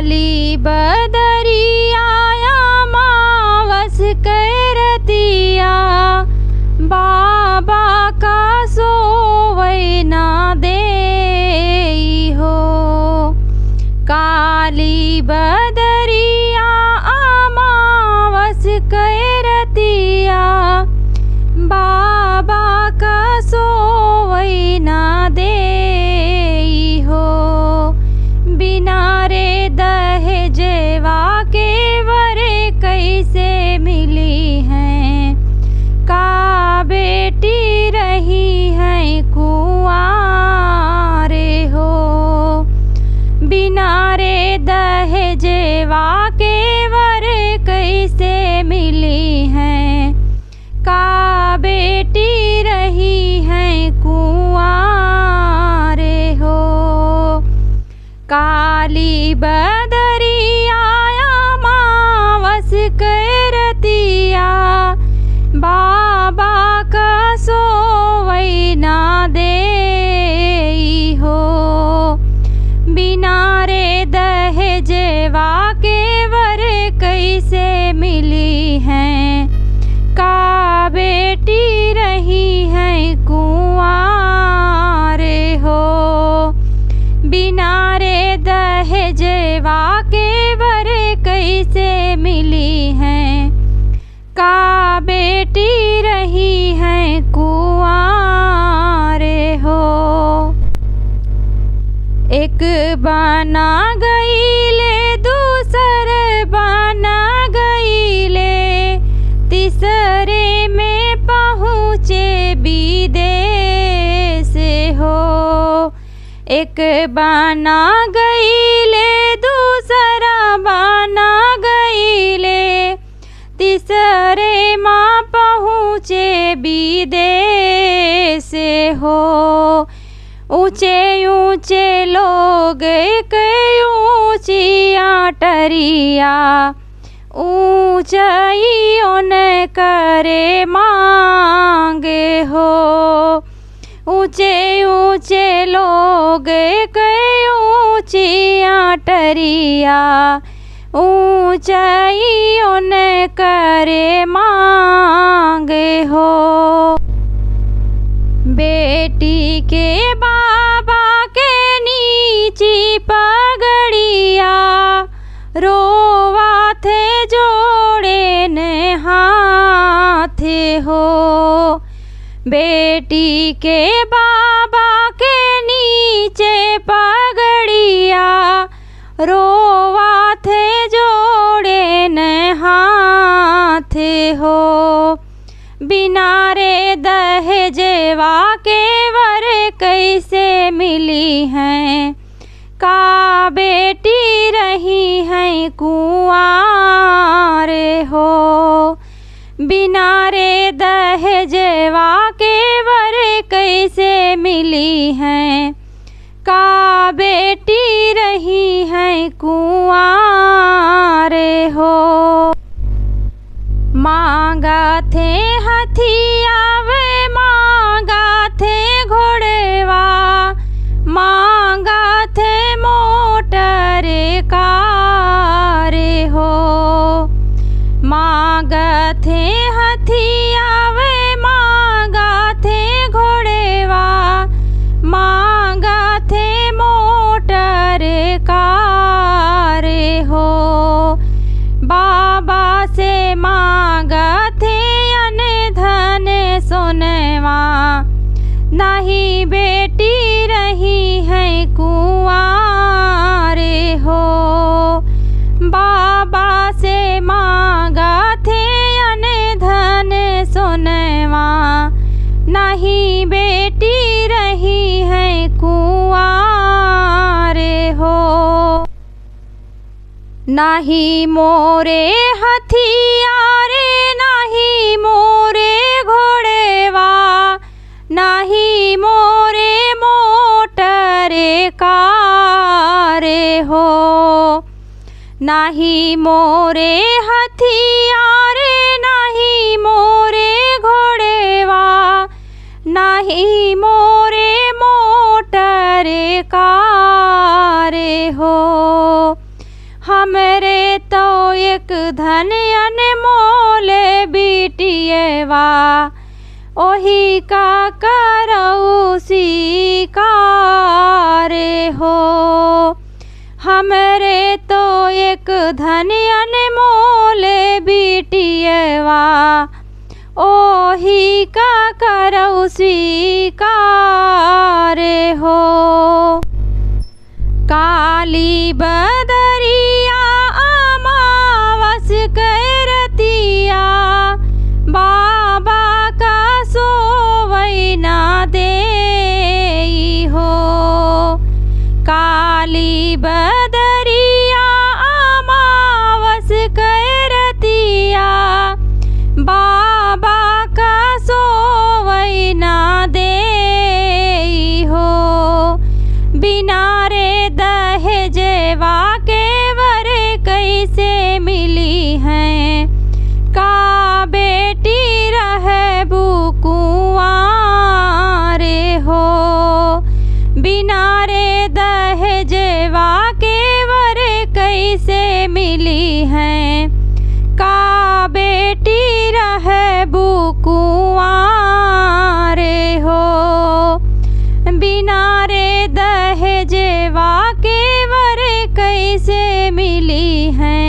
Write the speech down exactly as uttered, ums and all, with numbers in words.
काली बदरिया अमावस के रतिया, बाबा का सोवै ना देई हो। काली बदरिया अमावस के रतिया, बाबा का सोवै ना देई हो। बिना रे दहेजवा के वर कैसे मिली हैं, का बेटी रही हैं कुंवार हो। बिना रे दहेजवा के वर कैसे मिली हैं, का बेटी रही हैं कुंवार हो। काली बदरिया अमावस के रतिया, बाबा का सोवै ना देई हो। बिना रे दहेजवा के वर कैसे मिली हैं, का बेटी रही हैं कुंवार हो। बिना रे दहेजवा के वर कैसे मिली हैं, का बेटी रही हैं कुंवार हो। एक बना गईले, दूसर बना गईले, तीसरे में पहुँचे विदेश हो। एक बना गईले, दूसरा बना गईले, तीसरे मा पहुँचे विदेश हो। ऊँचे ऊँचे लोग एक ऊँची अटरिया, ऊँचाई उनकरे माँग हो। ऊँचे ऊँचे लोग एक ऊँची अटरिया, ऊँचाई उनकरे माँग हो। बेटी के बाबा के नीची पगड़िया, रोवा थे जोड़े ने हाथ हो। बेटी के बाबा के नीचे पगड़िया, रोवा थे जोड़े ने हाथ हो। बिना रे दहेजवा के वर कैसे मिली हैं, का बेटी रही हैं कुंवार हो। बिना रे दहेजवा के वर कैसे मिली हैं, का बेटी रही हैं कुंवार हो। माँगा थे हथियावे, माँगा थे घोड़वा, माँगा थे मोटर कार हो। माँगा थे हथियावे, माँगा थे घोड़वा, माँगा थे मोटर कार हो। बाबा से माँगा थे अन धन सोनवा, नहीं बेटी रही हैं कुंवार हो। बाबा से माँगा थे अन धन सोनवा, नहीं बेटी रही हैं कुंवार हो। नाही मोरे हथियारे, नाही मोरे घोड़वा, नाही मोरे मोटर कार हो। नाही मोरे हथियारे, नाही मोरे घोड़वा, नाही मोरे मोटर कार हो। हमरे तो एक धन अनमोल बिटियवा, ओही का करउ स्वीकार हो। हमरे तो एक धन अनमोल बिटियवा, ओही का करउ स्वीकार हो। काली बदरिया अमावस के रतिया, बाबा का सोवै ना देई हो। काली बदरिया अमावस के रतिया, बाबा का सोवै ना देई हो। बिना रे दहेजवा के वर कैसे मिलिहैं, का बेटी रहबू कुंवार हो। बिना रे दहेजवा के वर कैसे मिलिहैं, का बेटी रहबू कुंवार हो। बिना रे दहेजवा के वर कैसे मिलिहैं,